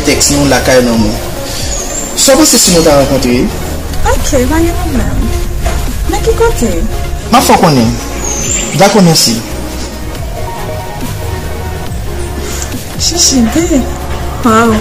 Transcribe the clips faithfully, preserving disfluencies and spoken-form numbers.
Tèks nou lakay nonm ou. Sa w panse si nou ta rankontre? Ok, pa gen pwoblèm. Men ki kote? M ap fè w konnen. Dakò, mèsi. Chichite. Waw.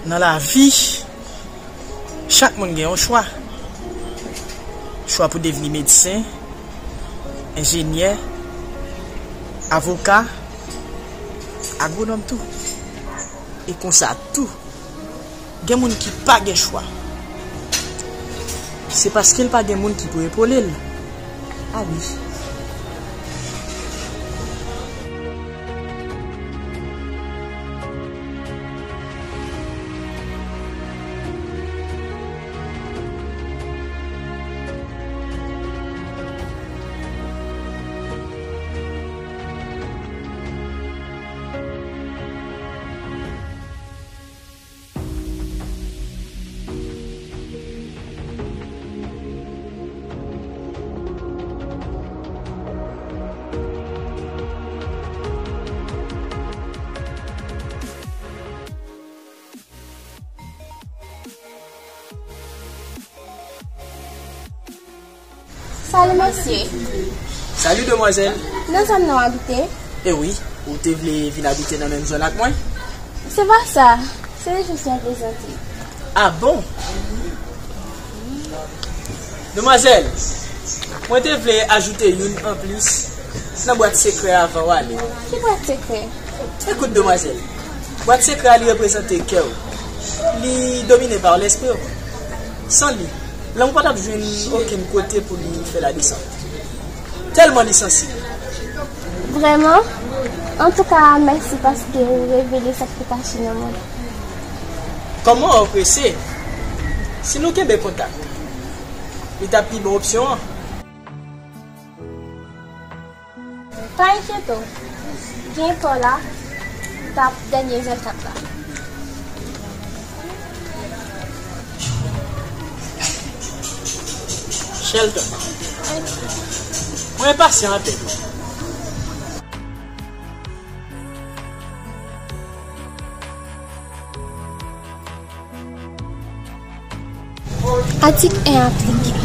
Nan lavi, chak moun gen yon chwa. Chwa pou devni medsen, enjenyè, avoka, agwonòm tou. E konsa tou, gen moun ki pa gen chwa. Se paske l pa gen moun ki pou epole l. A wi. Salut, mesye. Salut, demwazèl. Nan zòn nan w abite? E wi, ou te vle vin abite nan menm zòn ak mwen? Se pa sa. Se jis yon plezantri. A bon? Demwazèl, mwen te vle ajoute youn anplis nan bwat sekrè avan w ale. Ki bwat sekrè? Ekout, demwazèl, bwat sekrè a li reprezante kè w. Li domine pa lespri w. San li, lanm ou pa t ap jwenn okenn kote pou li fè ladesant. Tèlman li sansib. Vrèman? Antouka, mèsi paske ou revele sa k te kache nan mwen. Kòm mwen wè w prese, si nou kenbe kontak, li t ap pi bon opsyon an. Pa enkyete w. Gen pa w la, m t ap dènye zèl kat la. Shelton, mwen enpasyan anpil. Atik en aplike.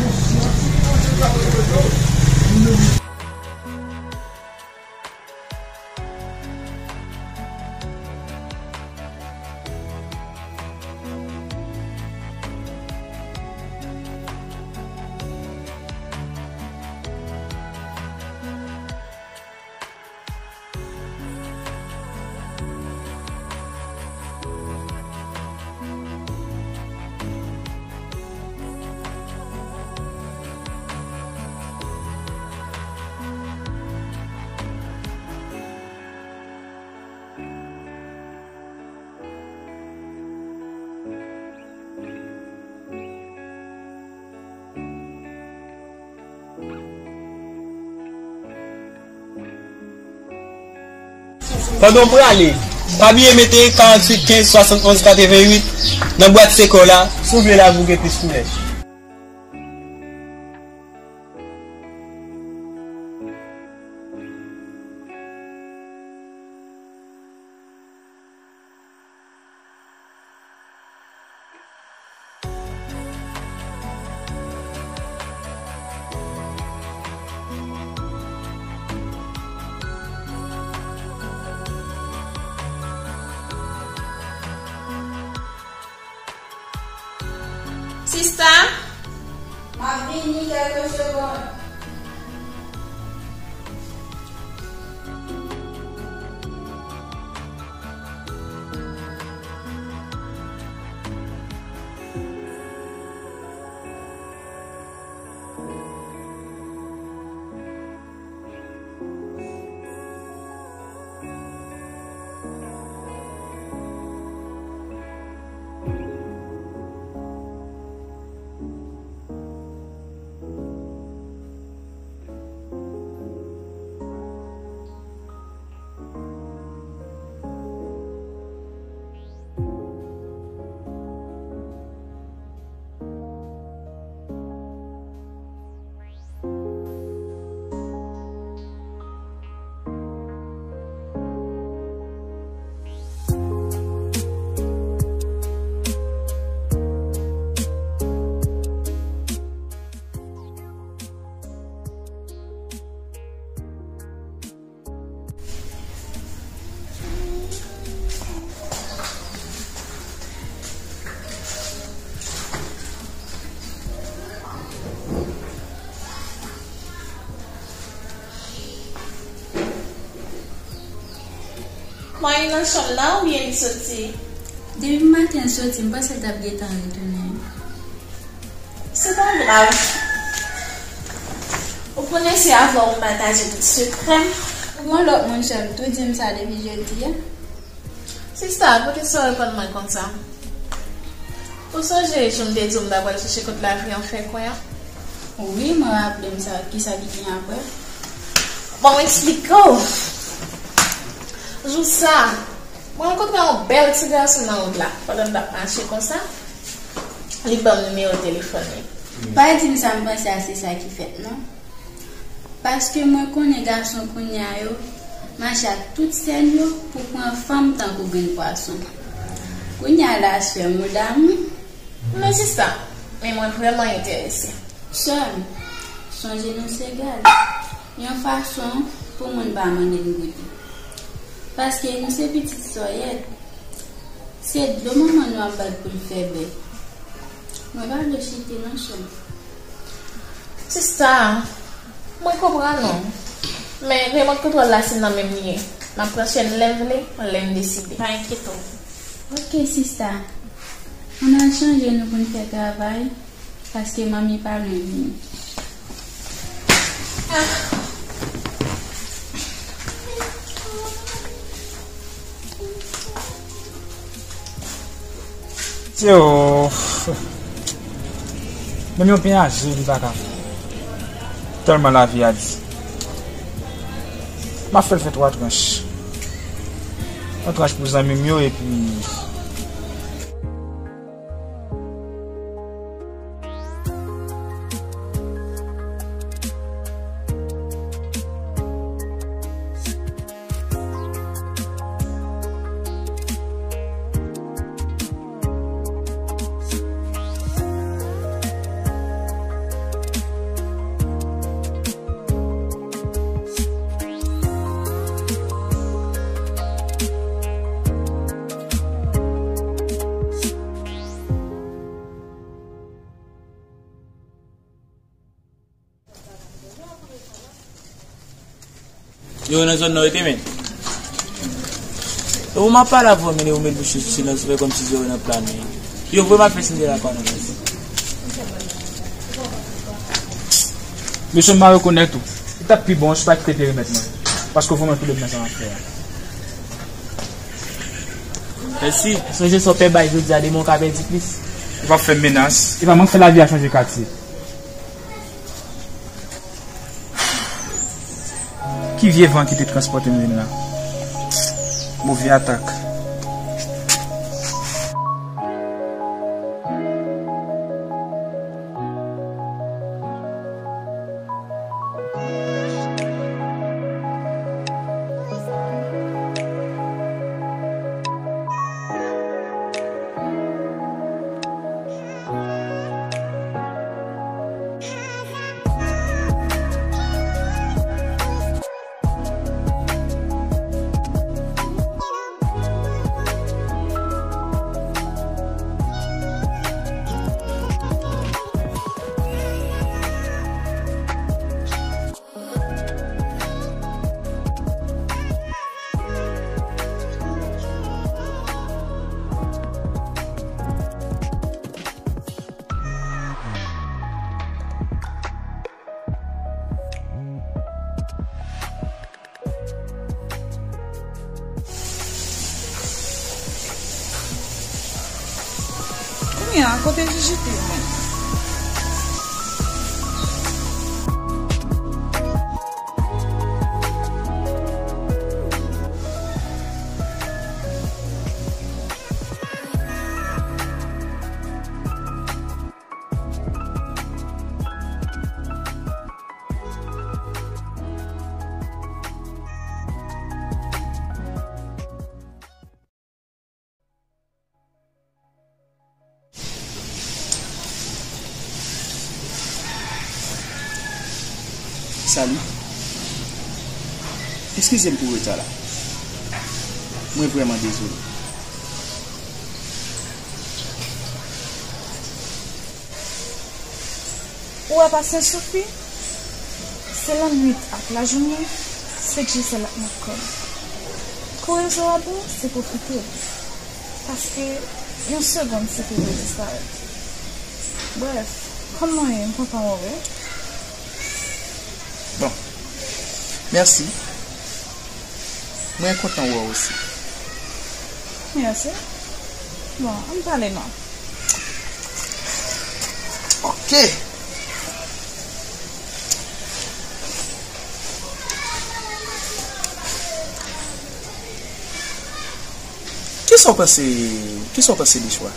Pandan w prale, pa bliye mete karanntuit kenz swasannonz katreventuit nan bwat sekrè w la, si w vle lavi w gen plis koulè. Sista? M ap vini kèlke segonn. Mwen nan chanm nan oubyen li soti? Depi maten l soti, m panse l t ap gentan retounen. Se pa grav. Ou konnen se avè w m pataje tout sekrè m. Ou gen lòt moun sè m tou di m sa depi jodi a. Sista, poukisa w reponn mwen konsa? Ou sonje jou m te di w m ta pral chèche kot lavi an fè kwè an? Wi, mwen raple m sa, kisa ki gen apre? Bon, m eksplike w. Jou sa, mwen rankontre yon bèl ti gason nan wout la, pandan n t ap mache konsa. Li ban m nimewo telefòn li. Pa di m sa m panse a se sa ki fèt, non. Paske mwen konnen gason kounye a yo mache ak tout sèn yo pou pran fanm tankou grenn pwason. Kounye a la, sè m, ou damou? Men sista, men mwen vrèman enterese. Sè m, sonje nou se gaz. Yon fason pou moun pa mande n goute. Paske nou se pitit sòyèt. Se dlo manman nou ap bat pou l fè bè. Mwen pa vle chite non, sè m. Sista, mwen konprann ou. Men remòt kontwòl la se nan men m li ye. M ap pran chèn lè m vle, lè m deside. Pa enkyete w. Ok, sista. Ann al chanje nou pou n fè travay, paske manmi pa lwen vini. Tyo. Menm yon pen aje li pa ka fè. Tèlman lavi a di. M ap fè l fè twa tranch. Yon tranch pou zanmi m yo epi Yo nan zòn nan yo te men. Yo, m ap pale avè w, men ou met bouch sou silans, ou fè kòmsi zòrèy nan plamen. Yo, vre m ap fè Sindela pa nan baz. Mesye, m pa rekonèt ou. Li t ap pi bon si w pa kite perimèt mwen. Paske w vrèman tou lèd nan sa w ap fè a. Mèsi. Sonje sa w pè bay jodi a, demen w ka pèdi plis. Ou p ap fè m menas. Epa mwen k fè lavi a chanje katye. Ki vye van ki te transpòte m vin la? Move atak. Kounye a, kote Jiji te ye menm? Salut. Eskize m pou reta la. Mwen vrèman dezole. Ou wè pasyans yon fi? Se lannwit ak lajounen, se Dyesèl ak Makòd. Pou rezo a bon, se pwofite. Paske yon segonn se pou yo disparèt. Brèf, kòm mwen ye, m kontan wè w wi. Bon, mèsi. Mwen kontan wè w osi. Mèsi. Bon, ann pale non. Ok. Kisa w panse, kisa w panse de chwa?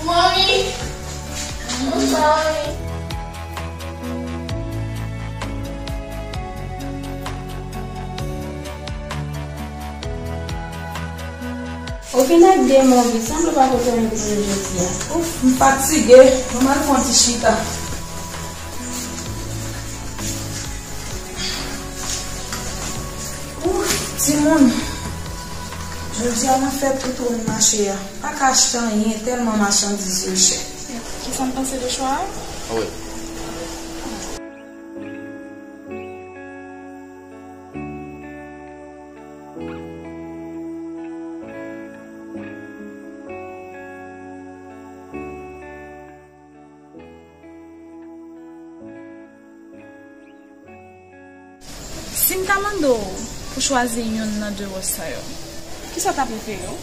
Manmi! Manmi! Ou vin ak de mò wi, sanble w pa pote anyen pou nou jodi a. Ouf, m fatige. Ban m al fè yon ti chita. Ouf, timoun. Jodi a mwen fè tout wout mache a. Pa ka achte anyen tèlman machandiz yo chè. Kisa n panse de chwa a? Wi. Si m ta mande w pou chwazi youn nan de wòch sa yo, kisa w ta prefere w?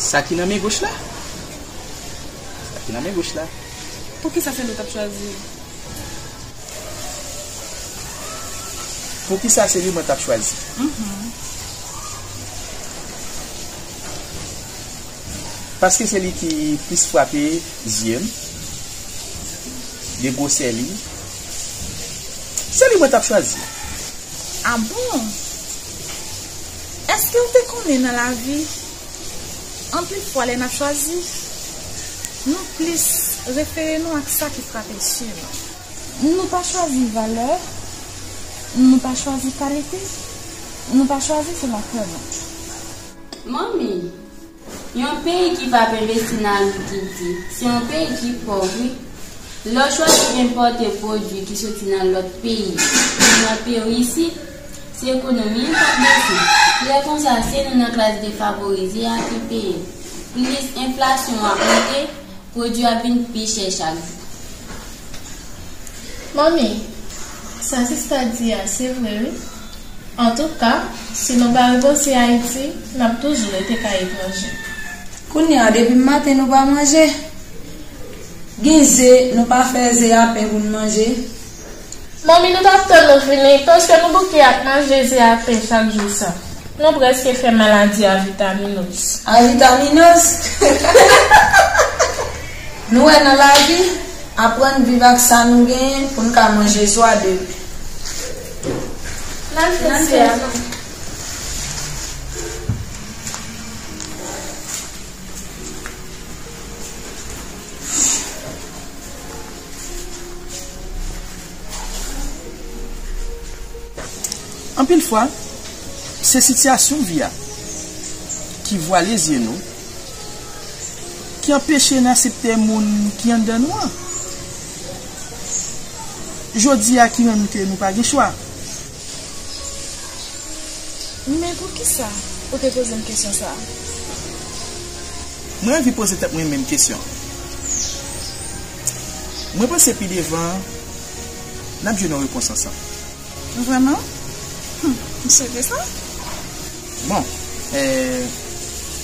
Sa ki nan men goch la? Sa ki nan men goch la? Poukisa se li w t ap chwazi? Poukisa se li mwen t ap chwazi? Mhm. Paske se li ki plis frape zye m, de gwosè li. Se li mwen t ap chwazi. A bon? Èske w te konnen nan lavi, anpil fwa lè n ap chwazi, nou plis refere nou ak sa ki frape zye nou? Nou pa chwazi valè, nou pa chwazi kalite, nou pa chwazi se lakè nou. Manmi, yon peyi ki p ap envesti nan agrikilti, se yon peyi ki pòv, wi. Lè w chwazi enpòte pwodui ki soti nan lòt peyi, vin nan peyi isit, se ekonomi an k ap bese. Lè konsa, se nou nan klas defavorize a ki peye. Plis enflasyon ap monte, pwodui ap vin pi chè chak jou. Manmi, sa sista di a, se vre, wi. Antouka, si nou pa repanse Ayiti, n ap toujou rete kay etranje. Kounye a, depi maten nou pa manje. Gen ze, nou pa fè ze a pen pou n manje. Manmi, nou t ap tann ou vini, paske nou bouke ak manje ze a pen chak jou sa. Nou prèske fè maladi avitaminos. Avitaminos? Nou wè nan lavi, aprann viv ak sa nou genyen pou n ka manje swa demen. N al fè se a. Anpil fwa, Se sitiyasyon vi a ki vwale zye nou, ki anpeche n aksepte moun ki anndan nou an. Jodi a ki montre ke nou pa gen chwa. Men poukisa ou te poze m kesyon sa a? Mwen anvi poze tèt mwen menm kesyon. Mwen panse pi devan, n ap jwenn yon repons ansanm. Vrèman? Hum, m swete sa. Bon, eh,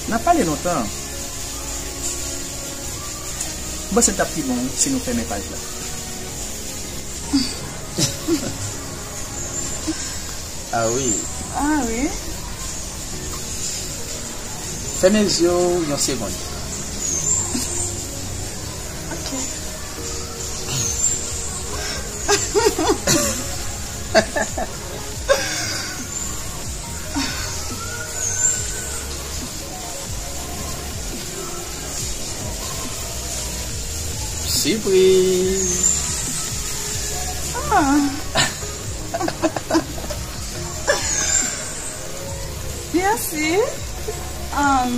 n ap pale lontan. M panse l t ap pi bon si nou fèmen paj la. Ah wi. Ah wi. Fèmen zye w yon segonn. Ok. Sipriz! Ah. Mèsi. Um,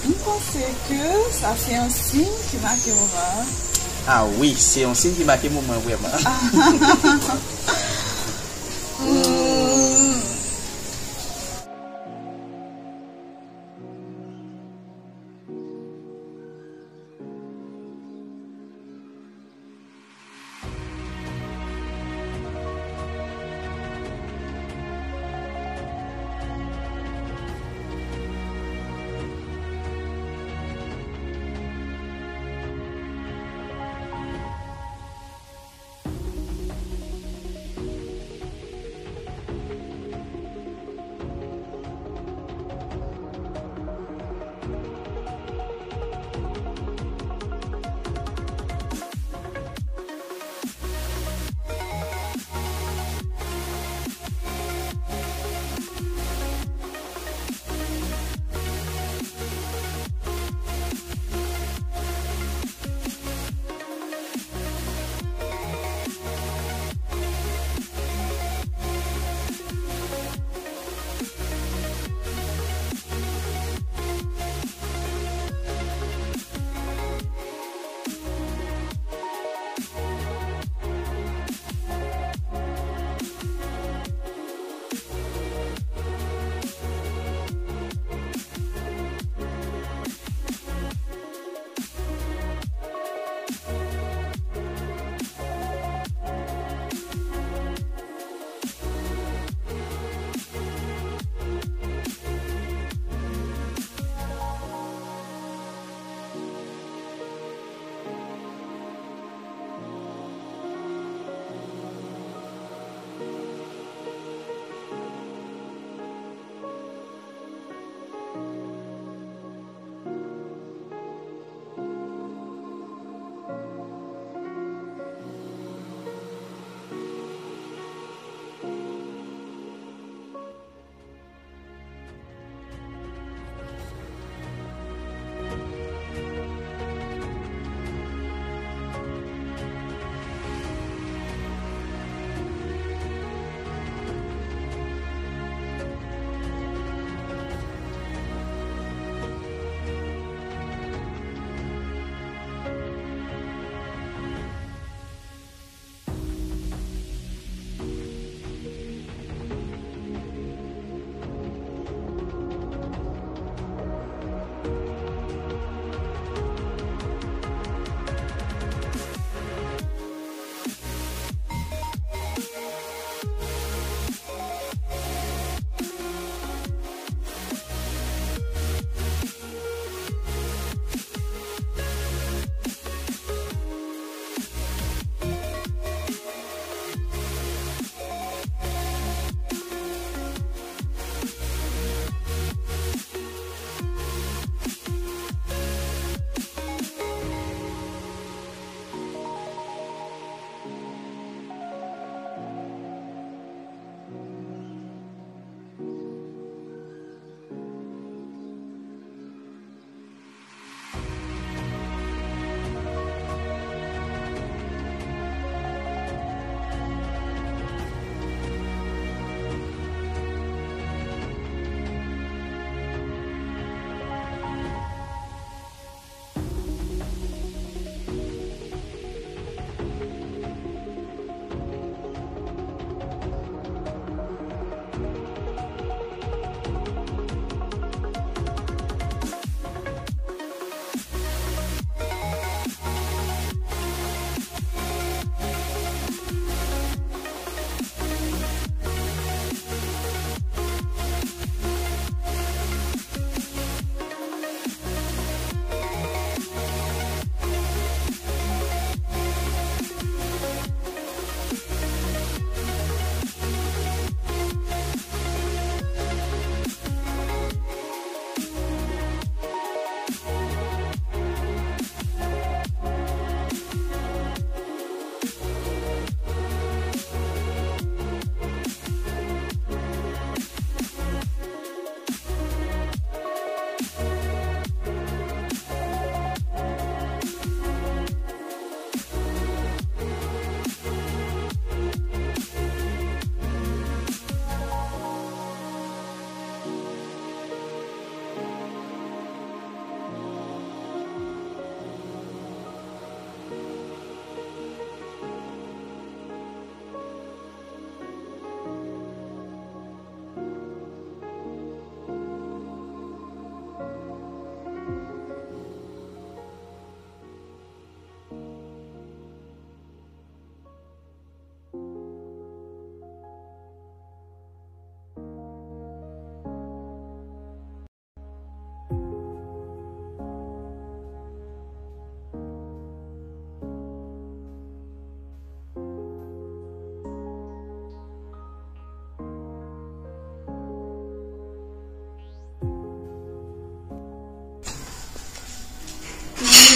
m panse ke sa se yon siy ki make moman an. Ah wi, se yon siy ki make moman vrèman. Mm.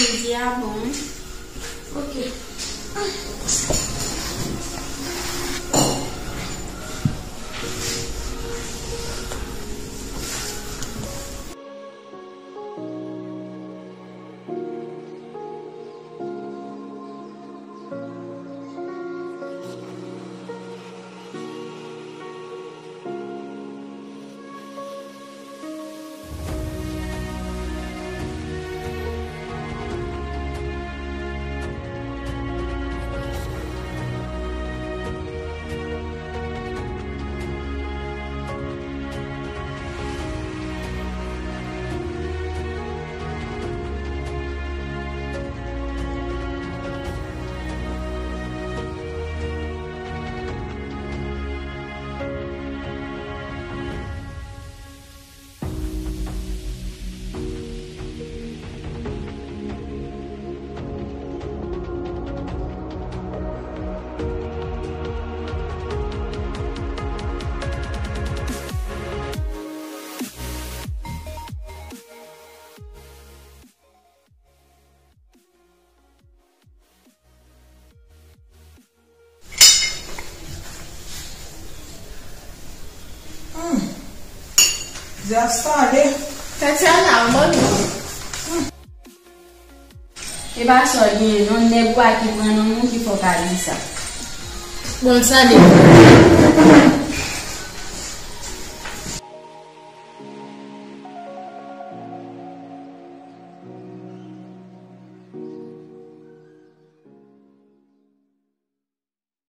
Midi a bon. Ok. Hmm. Zè ap sale. Tatiana, ou mande. Hmm. E pa sa w genyen non, nèg ou a ki pran nonm ou ki fè w ka di sa. Bon, l sale.